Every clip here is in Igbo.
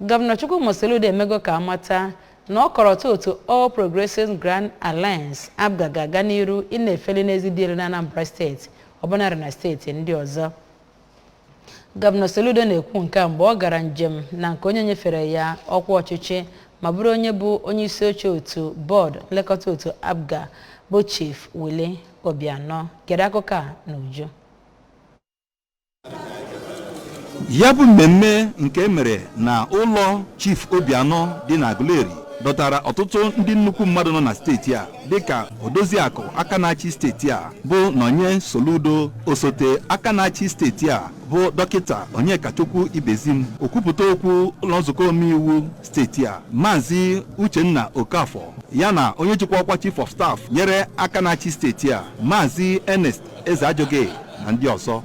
Gọvanọ Chukwuma Soludo emego ka amata na ọkọlọtọ otu All Progressives Grand Alliance, APGA, ga-aga n'iru ị na-efeli n'ezi dị elu na Anambra Steeti, ọbụnarị na steeti ndị ọzọ. Gọvanọ Soludo na-ekwu nke a mgbe ọ gara njem na nke onye nyefere ya ọkwa ọchịchị ma bụrụ onye bụ onye isi oche otu bọọdụ nlekọta otu APGA, bụ Chief Willie Obianọ. Gere akụkọ a n'uju. Ya bụ mmemme nke emere na ụlọ Chief Obianọ dị na Aguleri dọtara ọtụtụ ndị nnukwu mmadụ nọ na steeti a, dịka Odoziakụ aka na-achị steeti a, bụ Nonye Soludo, osote aka na-achị steeti a, bụ Dọkịta Onyekachukwu Ibezim, okwupụta okwu ụlọ nzukọ omeiwu steeti a, Maazị Uchenna Okafọ, ya na onye jikwa ọkwa Chief of Staff nyere aka na-achị steeti a, Maazị Ernest Ezeajoge, na ndị ọzọ.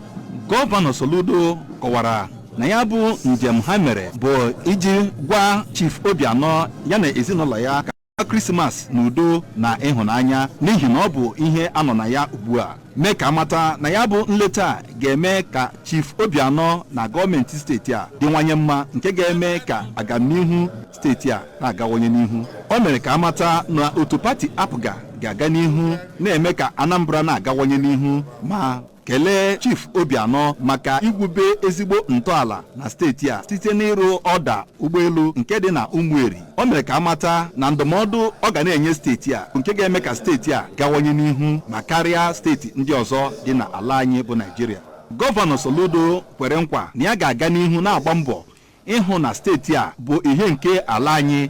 Gọvanọ Soludo kọwara na ya bụ njem ha mere bụ iji gwa Chief Obianọ ya na ezinụlọ ya ka Krismas na udo na ịhụnanya, n'ihi na ọ bụ ihe anọ na ya ugbu a. Mee ka amata na ya bụ nleta a ga-eme ka Chief Obianọ na gọọmenti steeti a dịwanye mma, nke ga-eme ka agamnihu steeti a na-agawanye n'ihu. O mere ka amata na otu pati APGA ga-aga n'ihu na-eme ka Anambra na-agawanye n'ihu, ma kelee Chief Obianọ maka igwube ezigbo ntọala na steeti a site n'ịrụ ọda ụgbọelu nke dị na Ụmụeri. O mere ka amata na ndụmọdụ ọ ga na-enye steeti a, nke ga-eme ka steeti a gawanye n'ihu ma karịa steeti ndị ọzọ dị na ala anyị bụ Naijiria. Gọvanọ Soludo kwere nkwa na ya ga-aga n'ihu na-agba mbọ ịhụ na steeti a bụ ihe nke ala anyị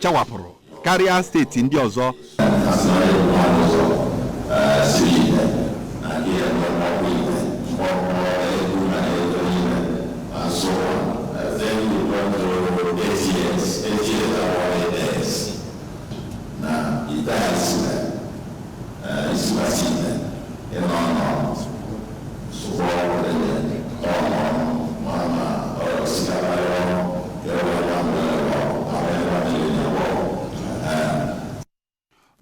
chawapụrụ karịa steeti ndị ọzọ.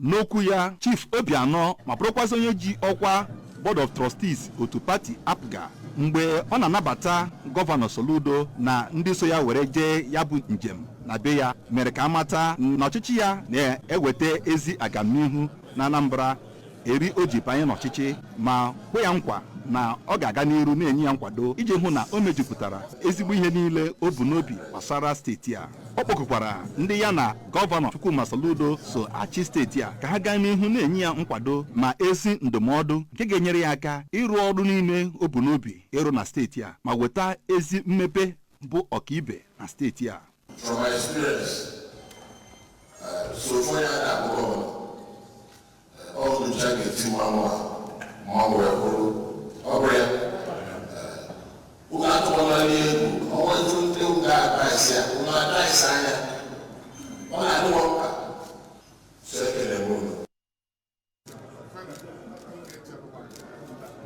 N'okwu ya, Chief Obianọ, ma bụrụkwazị onye ji ọkwa Board of Trustees otu pati APGA, mgbe ọ na-anabata Gọvanọ Soludo na ndị so ya were jee ya bụ njem na be ya, mere ka amata na ọchịchị ya na-eweta ezi agamnihu na Anambra eri o ji banye n'ọchịchị, ma kwe ya nkwa na ọ ga-aga n'iru na-enye ya nkwado iji hụ na o mejupụtara ezigbo ihe niile o bu n'obi gbasara steeti a. Ọ kpọkụkwara ndị ya na Gọvanọ Chukwuma Soludo so achị steeti a ka ha gaa n'ihu na-enye ya nkwado ma ezi ndụmọdụ nke ga-enyere ya aka ịrụ ọrụ niile o bu n'obi ịrụ na steeti a, ma weta ezi mmepe bụ ọkaibe na steeti a. From my experience, so far ya na-abụ gọvanọ, ọ ncha ga-eti mmanwụ a, mmanwụ wee bụrụ ọ bụrụ ya. Unu atụkwala egwu ọnwa etu ndị ụga advice ya, unu advice anya ọ na-adịwa.